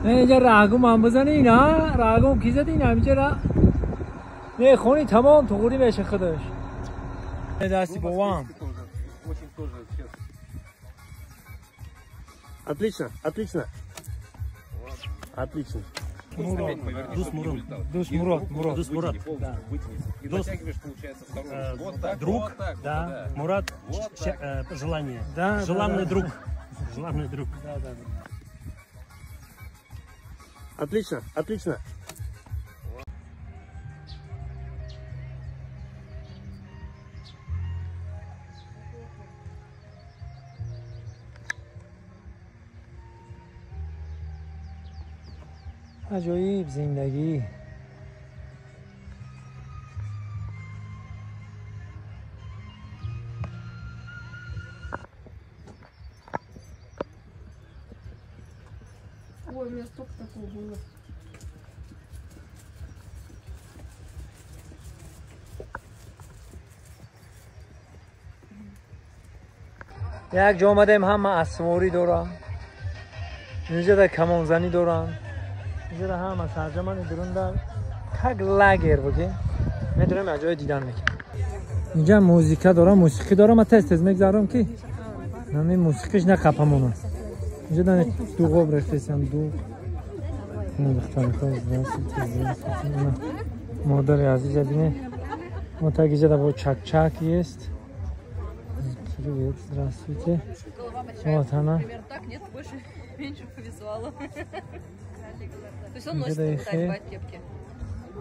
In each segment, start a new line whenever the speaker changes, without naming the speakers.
اینجا رگوم هم بزنی اینا رگوم کی زدی اینا اینجا نه خونی تمام تو خوری بشه خودش دستی بابام.
Отлично, отлично. Отлично.
Дус Мурат. Дус Мурат. Мурат.
Дус Мурат.
Да.
И затягиваешь, получается, вторую. Вот так.
Друг.
Вот так,
да. Мурат.
Вот так.
Желание.
Да.
Желанный
да,
друг. Желанный друг.
Да, да, да.
Отлично, отлично.
عجایب زندگی.
Ой, у меня столько такого было.
یک جا آمدیم همه اسواری دارن، اینجا در کمانزنی دارن، اینجا همه سرجمان درون در تک لاگر بگی میدونم از جای دیدن میکنم. اینجا موزیکا دارم، موسیقی دارم، من تست میگذارم که همین موسیقیش نه قپمونه. اینجا دارن دو قبر رفتن دو مادر عزیز بینه ما так اینجا با چک چک است. Привет, здравствуйте. Вот она.
Примерно так, нет, больше, меньше по визуалу. То есть он носит вот так бывает кепки.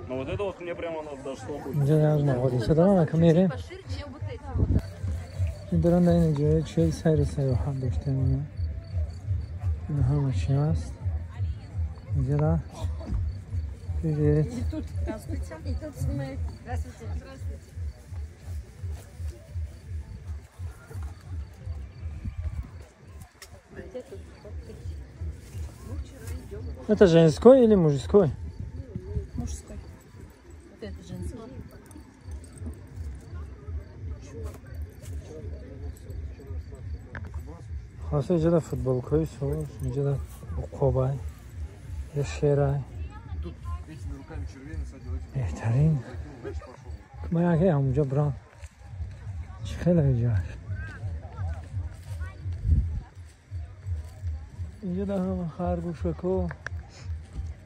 Ну вот это вот мне прямо надо даже слабо.
Пошире, чем вот эти вот.
این در این جای چه سیر سیاحت داشتیم اینا. این همه چی هست. اینجا Привет.
Здравствуйте. И тут снимает. Здравствуйте. Здравствуйте.
Это женской или мужской?
Мужской.
Вот это женский.
خلاصه اینجا فوتبالکای سوز، اینجا عقابای، یه شیرای. بهترین. من یکی همونجا برام. چه خیلی اینجا. اینجا در هم خرگوشکو.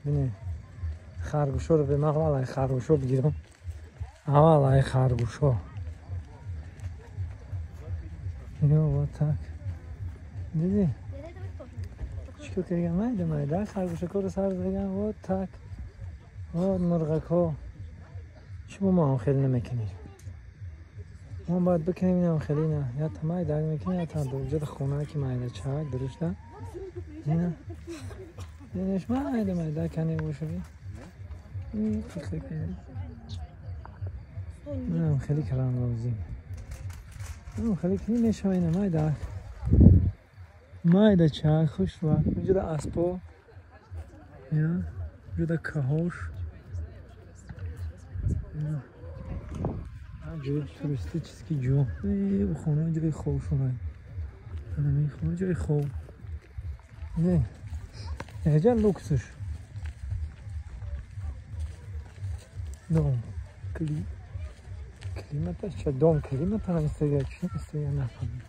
ببینید خرگوشو رو به مغز خرگوشو بگیرم. اول خرگوشو. اینو вот так. دیدی؟ چیکار کردم؟ مایده مایده خرگوشکو رو سر زدم. вот так. вот مرغکو. چی ما هم خیلی نمیکنیم. ما باید بکنیم اینم خیلی نه. یا تا مایده میکنیم یا تا اینجا خونه که مایده چک درسته؟ نه. اینش مایده مایده کنیم باشه. این فکر کنیم. نه خیلی کلام لازم. نه خیلی کنیم میشه اینه مایده. مایده چک خوش رو. اینجا اسپو. یا اینجا کاهوش. جای توریستی چیزی که جو خونه جای خوب شونه. این خونه جای خوب. نه. اینجا لوکسش. دом климаташ چه дом климата نیست چی نیست نفهمیدم.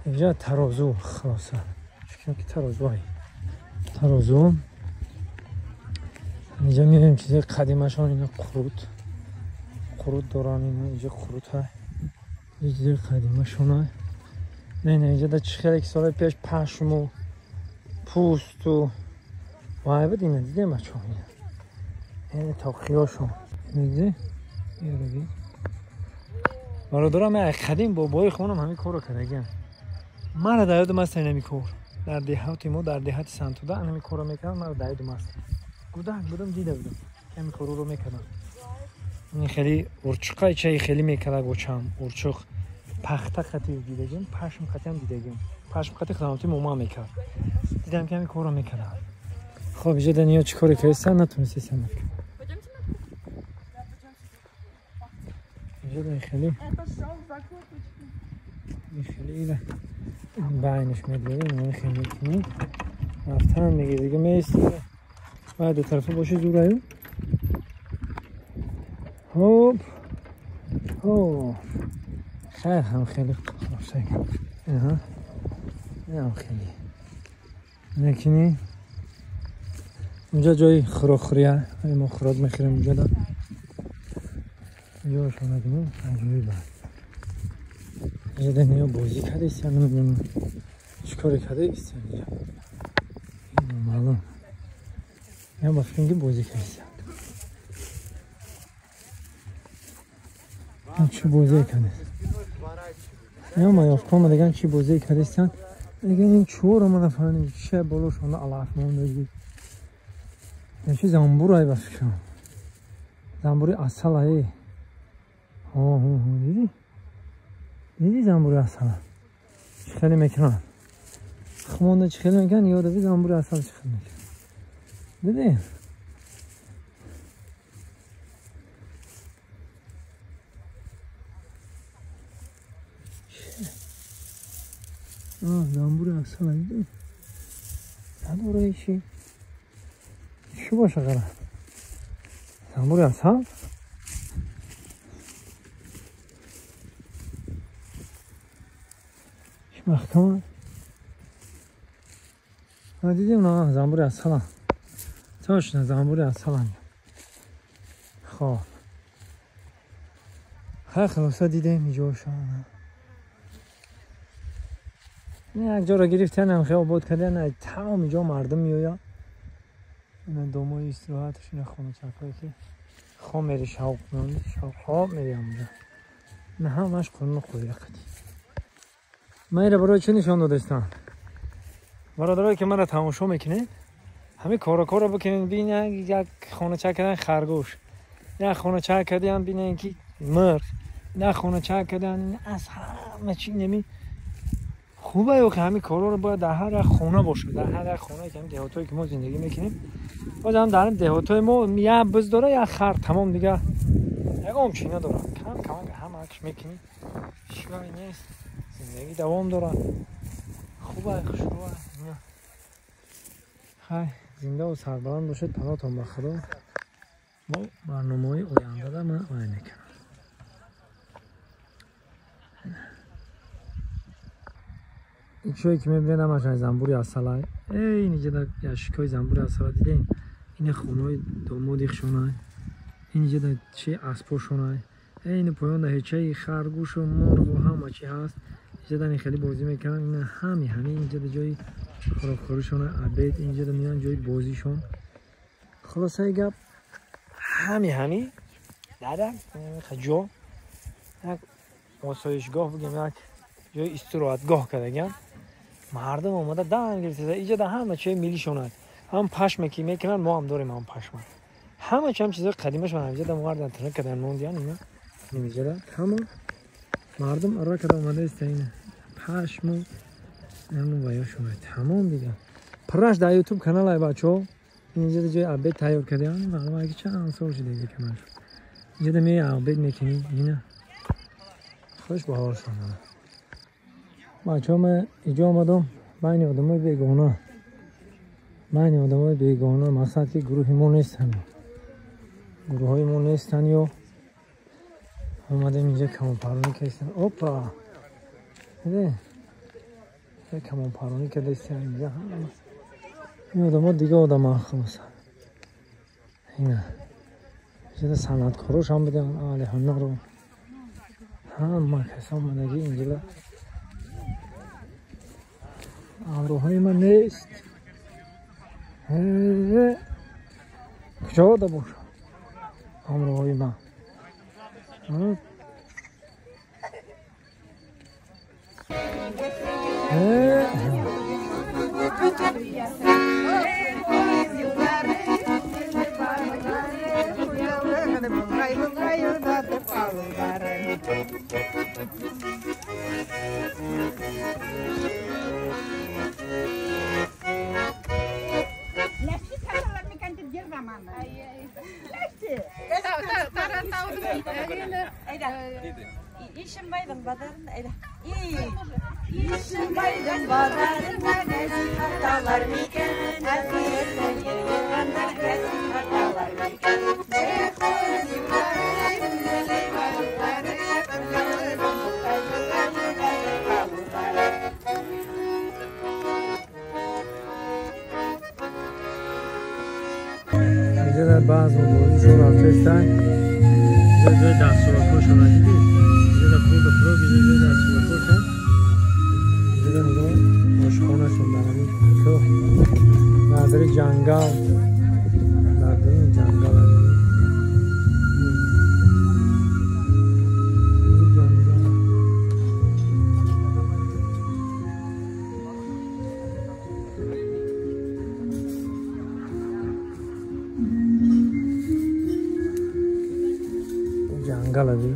اینجا ترازو خلاصه. چون که ترازوهای ترازو. اینجا میبینیم چیزای قدیمشان اینا قروت قروت دارن اینا اینجا قروت های یه چیزای قدیمشون های نه نه اینجا در چه خیلی سال پیش پشم و پوست و وای بود اینا دیدیم بچه ها اینا این تاقیاشون دیدی؟ یه برادرم من قدیم بابای خونم همین کارو کردگیم. من در یادم هست این کار در دهات ما در دهات سنتوده همین کارو میکردم. من در یادم هست کودک بودم دیده بودم همین کارو رو میکردم. این خیلی ورچقای چای خیلی میکرد گوچم ورچق پخته خطی دیدگیم پشم خطی هم دیدگیم پشم خطی خدماتی موما میکرد دیدم که همین کارو میکردم. خب اینجا دنیا چی کاری کردن نتونستم. اینجا خیلی این خیلی اینه بینش میداریم این خیلی کنیم رفتن میگه دیگه میستی باید دو طرفه باشه زور. هوب هوب خیلی هم خیلی خلاصه. این هم خیلی نکنی. اونجا جای خوراکخوریه، ما خوراک میخوریم اونجا. دا اینجا شما نکنیم عجیبه. اینجا دنیا بازی کرده است، نمیدونم چیکار کرده است اینجا. این معلوم. این با فکر بازی کرده است. چی بازی کرده؟ یا ما یافکم دیگه چی بازی کرده است؟ دیگه این چهار ما نفهمیدیم چه بلوش اون علف مونده. این چی زنبور ای بفکرم. زنبوری عسل ای. ها ها ها دیدی؟ دیدی زنبور عسل؟ چی خیلی میکنن؟ خمانده چی خیلی میکنن؟ یاد بی زنبور عسل چی خیلی میکنن؟ دیدی؟ آه زنبور عسل دیدی؟ نداره چی؟ چی باشه قرار؟ زنبور عسل؟ محکمه. دیدیم نه زنبور عسل. تاش نه زنبور عسل. خب خیلی خلاصه دیدیم اینجا شما. نه یک جا را گرفتن هم خیلی آباد کردن، تمام اینجا مردم میآید. این دومای استراحتش، این خونه چکایی که خواب میری شوق می‌کنی، شوق خواب میری اونجا. نه همش قانون قوی قدی. من ایره برای چه نشان دادستم؟ برادرایی که من را تماشا میکنید همه کارا رو بکنید. ببینید یک خانه چک کردن خرگوش، یک خانه چک کردن ببینید که مرغ، نه خانه چک کردن از همه چی نمی خوبه. یا که همه کارا رو باید در هر خونه باشه، در هر خونه که هم دهاتایی که ما زندگی میکنیم. باز هم در دهاتای ما یه بز داره یا خر، تمام دیگه یکم چی نداره. کم کم هم عکس میکنی شوی نیست، زندگی دوام داره. خوبه، خوشروه. خیلی زنده و سربلند باشید. پناهتون به خدا. ما برنامه‌های آینده را من آینده کنم. این چیزی که میبینید همش زنبوری عسل. ای اینجا یشکای زنبوری عسل دیدین؟ این خونه‌های داماد خشونه، اینجا چه اسپاشونه، این پایان ده چه خرگوش و مرغ و همه چی هست. اینجا دارن خیلی بازی میکنن. این همه اینجا جای خوراکخوریشونه، عبید اینجا میان جای بازیشون. خلاصه گپ همه در جا یک آسایشگاه بگیم، یک جای استراحتگاه کردن. مردم اومده دن گرفته اینجا ده همه چی میلیشونه، هم پشم که میکنن، ما هم داریم هم پشم، همه چی هم چیزای قدیمش من اینجا دم وردن ترک کردن موندیان. اینا اینجا همه مردم ارا کده اومده است. اینه پشم همون ویا شما تمام دیگه. پرش در یوتیوب کانال ای بچه‌ها اینجا جای عبید تیار کردن. معلومه که چند سال شده دیگه کمان شد. اینجا می عبید میکنی اینا خوش به حال شما. بچه‌ها من اینجا اومدم بین آدمای بیگانه، بین آدمای بیگانه، مثلا که گروه ما نیستن، گروه های ما نیستن. یا اومدیم اینجا کمان پرونی کردن. اوپا دیده کمان پرونی کردن اینجا. این آدم ها دیگه آدم ها خلاص. اینه اینجا صنعتکاروش هم بودن، اهل هنر رو همه کس آمدگی اینجا. همراهای من نیست. کجا ده باشه همراهای من؟
Ишимбайдың базарында, Ишимбайдың базарында нәзік аталар мекен, әкесін ерландар нәзік аталар мекен.
Инҷа баъзо бозишо рафтестан, инҷа ҷои дастшӯякошона дидӣ, инҷа хурду хӯрок, инҷа ҷои дастшӯякошон, инҷа нигоҳ ошхонашон дар ҳамин кӯҳ, дар дари ҷангал, дар даруни ҷангал. Ҷангал ади.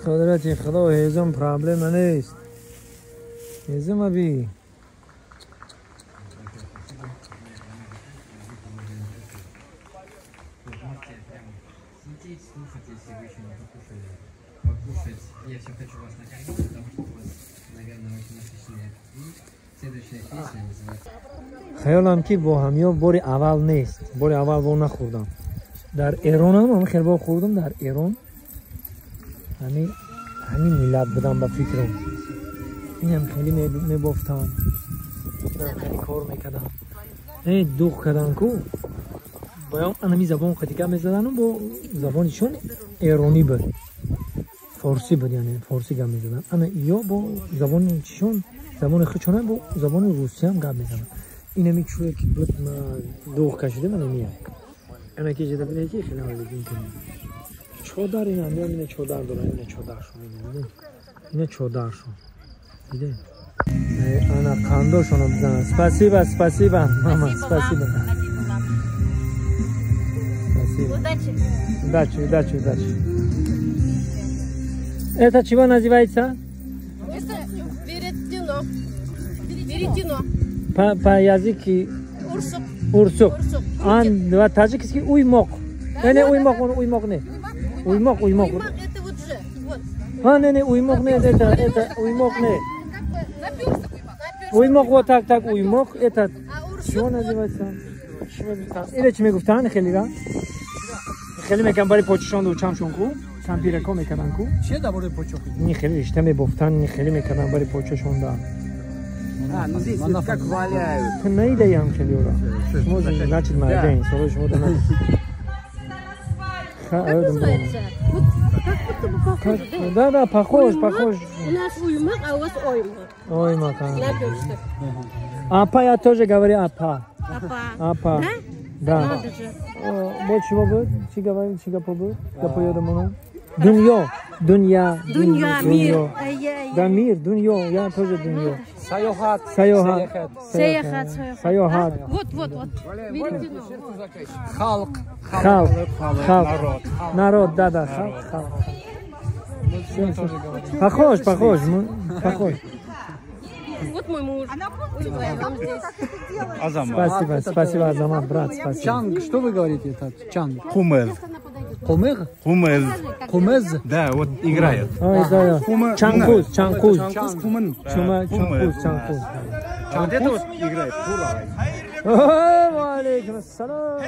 Қудрати Худо ҳезум проблема нест. Ҳезум аби.
Сидеть, слушать, если вы еще не покушали. Покушать. Я все хочу вас накормить, потому что у вас, наверное, очень насыщенный аппетит. Следующая песня называется...
Хаёлам ки бо ҳамё бори аввал нест. Бори аввал во нахӯрдам. Дар Эронам ҳам хел бо хӯрдам, дар Эрон. Ҳамин миллат будам ба фикрам. Инам хеле мебофтам. Инам хеле кор мекардам. Дуғ кардан ку. Боям анами забон қадига мезадану бо забони чун эронӣ буд. Форсӣ буд, яъне форсӣ гап мезадан. Ана ё бо забони чун забони худшона бо забони русиям гап мезананд. Инами чӯе ки буд дуғ кашидем анамия. Ана ки ҷида бинед ки хеле ҳолидин кунем. Чодар ина меам, ина чодар дорам, ина чодаршон, ина чодаршон. Дидем? Ана қандошонро бизананд. Спасибо, спасибо, мама, спасибо. Спасибо.
Удачи.
Удачи, удачи, удачи. Это чего называется?
Это веретено. Веретено.
По языке
Урсук.
Урсук. А два таджикский уймок. Не, уймок, он уймок не. Уймок, уймок.
Уймак это вот же. Вот.
А, не, не, уймок не, это уймок не. Уймок вот так, так, уймок это чего называется? Или чӣ мегуфтанд хелира? Хеле мекан барои почишон дучамшон ку, кампирако мекардан ку.
Чие дар бораи почо?
Не хеле ришта мебофтанд, не хеле мекардан барои почошон да.
А, ну здесь вот как валяют.
Ту наидаям хелиора. Шумо значит марден, соло шумо да.
Как называется? Вот как будто бы похоже, да?
Да, да, похож, похож.
У нас уймак, а у вас оймак.
Оймак, а. Апа, я тоже говорю апа.
Апа.
Апа. Да?
Надо же.
Бо чего будет? Чи говорим, чи гапо будет? Гапо ёдам. Дуньё, дунья,
дунья, мир.
Да, мир, дуньё, я тоже дуньё.
Саёхат.
Саёхат.
Саёхат.
Саёхат.
Вот, вот, вот.
Халк.
Халк. Халк. Народ, да, да, халк, халк. Похож, похож, похож.
Вот мой муж.
Азамат. Спасибо, спасибо, Азамат, брат, спасибо.
Чанг, что вы говорите? Это чанг.
Кумез.
Кумер?
Кумез.
Кумез?
Да, вот играет.
Ой, да, да. Чанкуз, чанкуз.
Кумын.
Чанкуз, чанкуз.
А вот это вот играет.
Ва алейкум ассалам.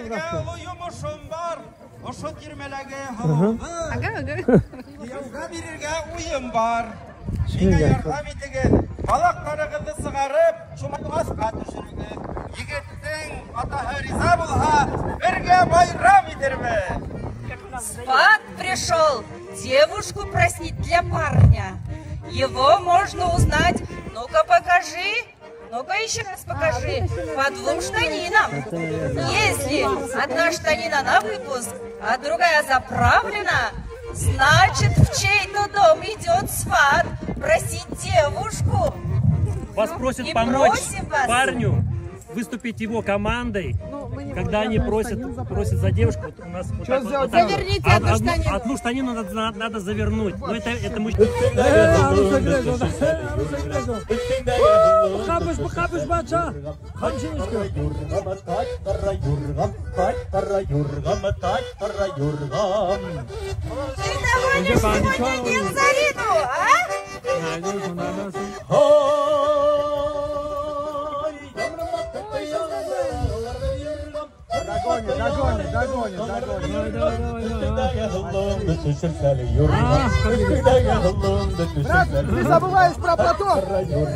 Балаҡтарығыҙҙы сығарып, шумай аҫҡа төшөрөгөҙ. Егеттең атаһы риза булһа, бергә байрам итербеҙ.
Сват пришел девушку просить для парня. Его можно узнать. Ну-ка покажи. Ну-ка еще раз покажи. По двум штанинам. Если одна штанина на выпуск, а другая заправлена, значит, в чей-то дом идет сват просить девушку.
Вас просят помочь парню выступить его командой, когда они просят за девушку. Вот у нас вот так, вот так.
Заверните одну штанину.
Одну штанину надо завернуть. Но это мужчина.
Бқапиш, бача. Қамчиниш кун.
Ты догонишь сегодня Гензарину, а?
Догонит, догонит, догонит, догонит.
Брат, ты забываешь про платок.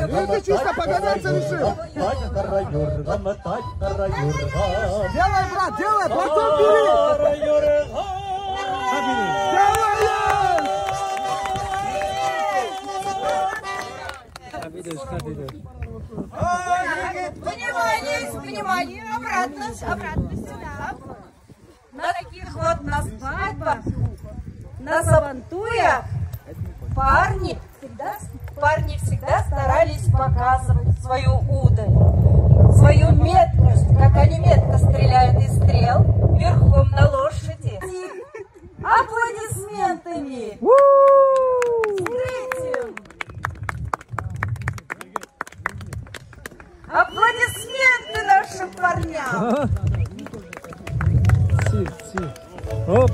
Ну ты чисто погоняться решил. Делай, брат, делай, платок бери. Делай!
Внимание, внимание, обратно, обратно сюда. На таких вот на свадьбах, на сабантуях парни всегда старались показывать свою удаль, свою меткость, как они метко стреляют из стрел верхом на лошади. Аплодисментами! Встретим! Аплодисменты нашим парням!
Оп.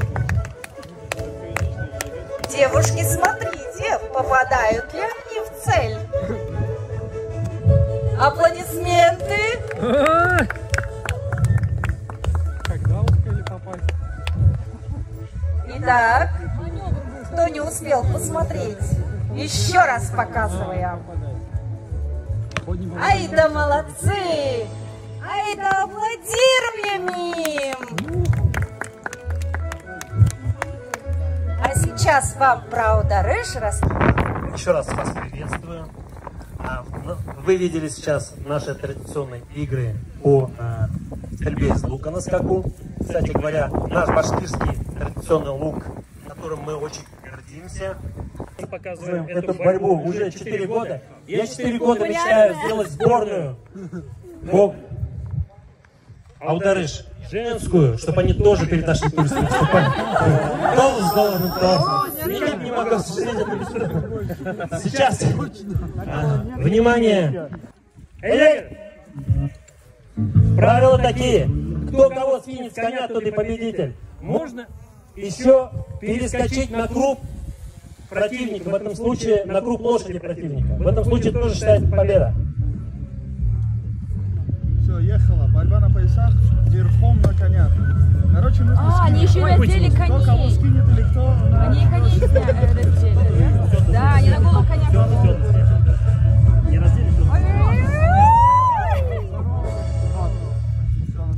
Девушки, смотрите, попадают ли они в цель. Аплодисменты!
Когда успели попасть?
Итак, кто не успел посмотреть, еще раз показываем. Ай да молодцы! Ай да аплодируем им! А сейчас вам про Аударыш расскажу.
Еще раз вас приветствую. Вы видели сейчас наши традиционные игры по стрельбе из лука на скаку. Кстати говоря, наш башкирский традиционный лук, которым мы очень гордимся. Мы показываем эту борьбу уже 4 года. Я 4 года мечтаю сделать сборную по Аударыш женскую, чтобы они тоже перед нашей Турцией выступали. Никак не могу осуществить эту мечту. Сейчас, внимание! Правила такие. Кто кого скинет с коня, тот и победитель. Можно еще перескочить на круп противника, в этом случае на круп лошади противника. В этом случае тоже считается победа.
Все, ехала. Борьба на поясах, верхом на конях. Короче, нужно скинуть.
Они еще и раздели коней.
Кто кого скинет или кто...
Они коней раздели. Да, они на голых конях.
Не раздели, все.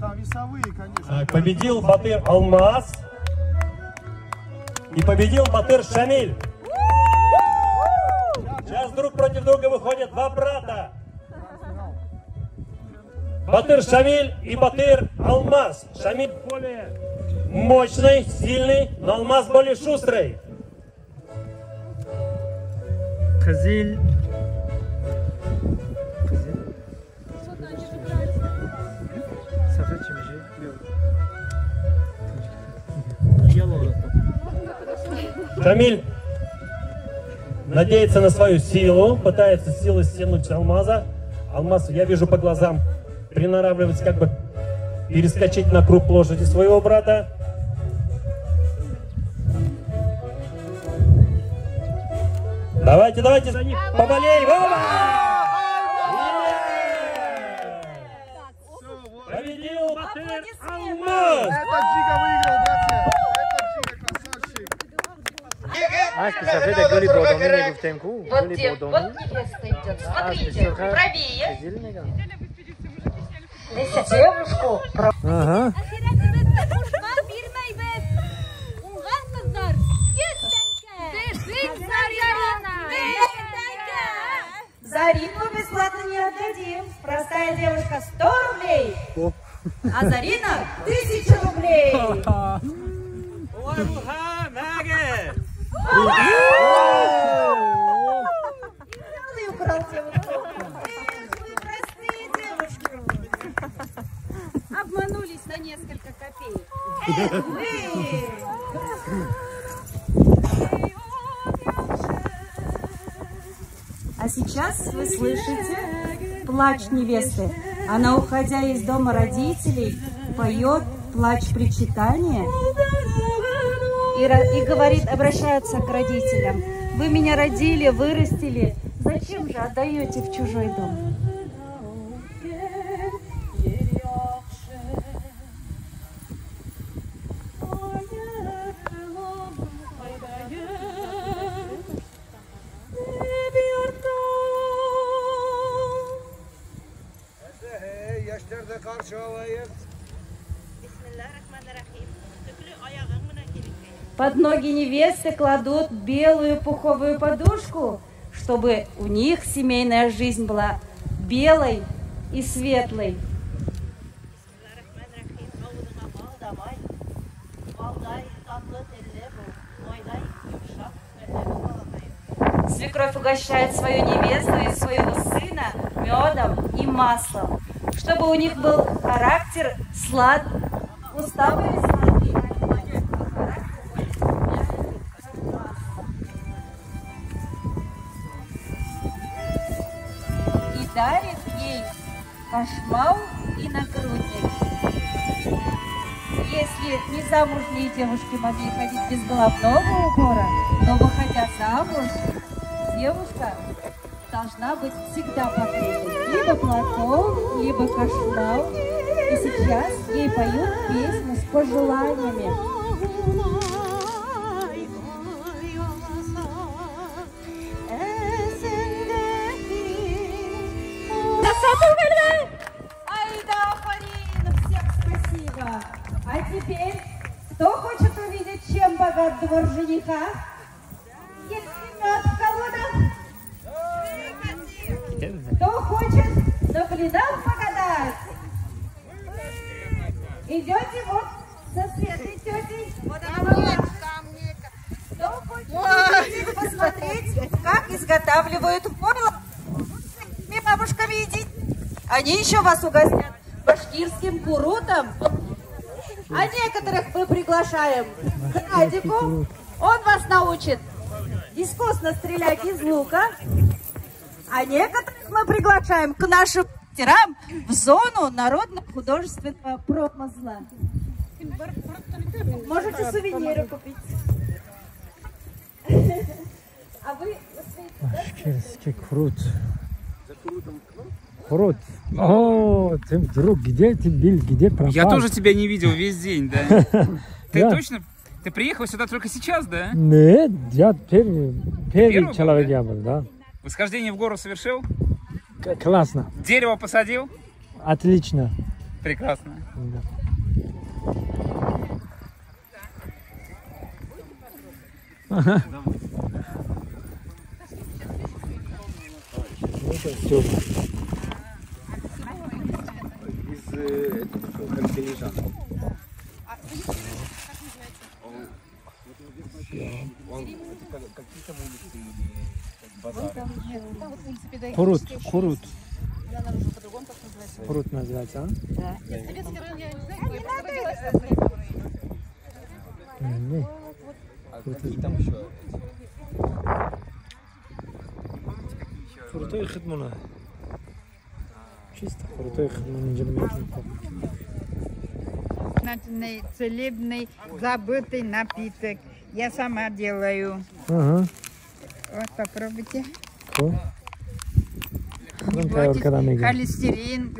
Там весовые, конечно.
Победил Батыр Алмаз и победил Батыр Шамиль. Сейчас друг против друга выходят два брата. Батыр Шамиль и Батыр Алмаз. Шамиль более мощный, сильный, но Алмаз более шустрый.
Козель.
Шамиль надеется на свою силу, пытается силой стянуть Алмаза. Алмаз, я вижу по глазам, приноравливается как бы перескочить на круп лошади своего брата. Давайте, давайте за них поболеем. Победил Батыр Алмаз!
Это Джига выиграл, братья! Это Джига, красавчик!
Вот невеста идет. Смотрите, правее. Девушку.
Ага.
Зарину бесплатно не отдадим. Простая девушка 100 рублей, а Зарина 1000 рублей. И украл девушку. Эх, вы простые девушки. Обманулись на несколько копеек. Эх, вы! А сейчас вы слышите плач невесты. Она, уходя из дома родителей, поет плач причитания и говорит, обращается к родителям: вы меня родили, вырастили, зачем же отдаете в чужой дом? Под ноги невесты кладут белую пуховую подушку, чтобы у них семейная жизнь была белой и светлой. Свекровь угощает свою невесту и своего сына медом и маслом, чтобы у них был характер сладкий, уста были сладкие. И дарит ей кашмау и нагрудник. Если незамужние девушки могли ходить без головного убора, но, выходя замуж, девушка должна быть всегда покрытой либо платком, либо кашмау. И сейчас ей поют песню с пожеланиями. Айда, Фарин, всем спасибо. А теперь, кто хочет увидеть, чем богат двор жениха? Есть мед в колодах? Кто хочет на блинах погадать? Идете вот со Светой тетей. Кто хочет посмотреть, как изготавливают пойло? С бабушками идите. Они еще вас угостят башкирским курутом. А некоторых мы приглашаем к Радику. Он вас научит искусно стрелять из лука. А некоторых мы приглашаем к нашим мастерам в зону народно-художественного промысла. Можете сувениры купить. А вы
Башкирский курут. Курут. О, ты вдруг где ты был, где пропал?
Я тоже тебя не видел весь день, да? Ты точно? Ты приехал сюда только сейчас, да?
Нет, я первый человек я был, да.
Восхождение в гору совершил?
Классно.
Дерево посадил?
Отлично.
Прекрасно.
Да. Ага.
Из
Курут, курут. Курут называется, а?
Да.
Не.
А какие там еще?
Крутой хидмуна. Чисто крутой хидмуна.
Целебный, забытый напиток. Я сама делаю.
Ага.
Вот, попробуйте. Холестерин,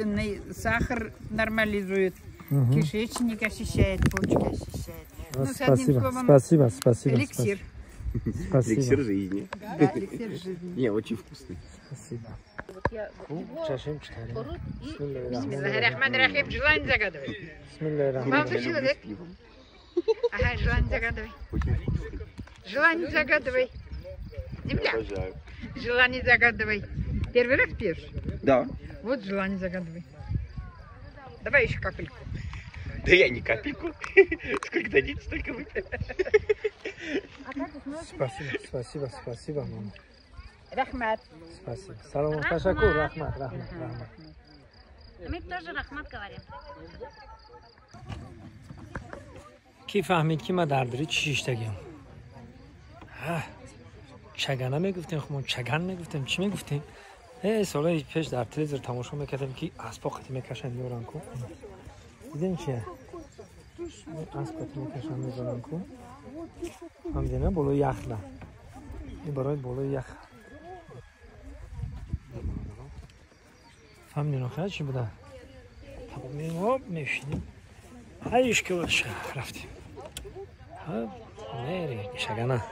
сахар нормализует.
Угу.
Кишечник очищает, почки очищает. Ну,
спасибо,
словом,
спасибо, спасибо.
Эликсир.
Спасибо.
Эликсир жизни.
Да, эликсир жизни.
Не, очень вкусный.
Спасибо.
Бисмиллахир-рахманир-рахим. Желание загадывай. Молодой человек. Ага, желание загадывай. Желание загадывай. Земля. Желание загадывай. Первый раз пьешь?
Да.
Вот желание загадывай. Давай еще капельку.
Да я не капельку. Сколько дадите, столько выпью.
Спасибо, спасибо, спасибо, мама.
Рахмат.
Спасибо. Салам ташаккур, рахмат, рахмат, рахмат.
Мы тоже рахмат говорим.
Ки фаҳмид ки ман дар дари чӣ шиштагим? Чагана мегуфтем, хумон чаган мегуфтем, чӣ мегуфтем? Солаи пеш дар телевизор тамошо мекардем, ки аспо қати мекашанд, меоранд ку. Дидем чия? Асп қати мекашанд, мезананд ку. Фаҳмидем, болои яхла. Ин барои болои ях. Фаҳмидем, охир чӣ буда? Меоп мешинем. Ҳайш ки боша, рафтем. Ҳа, мери шагана.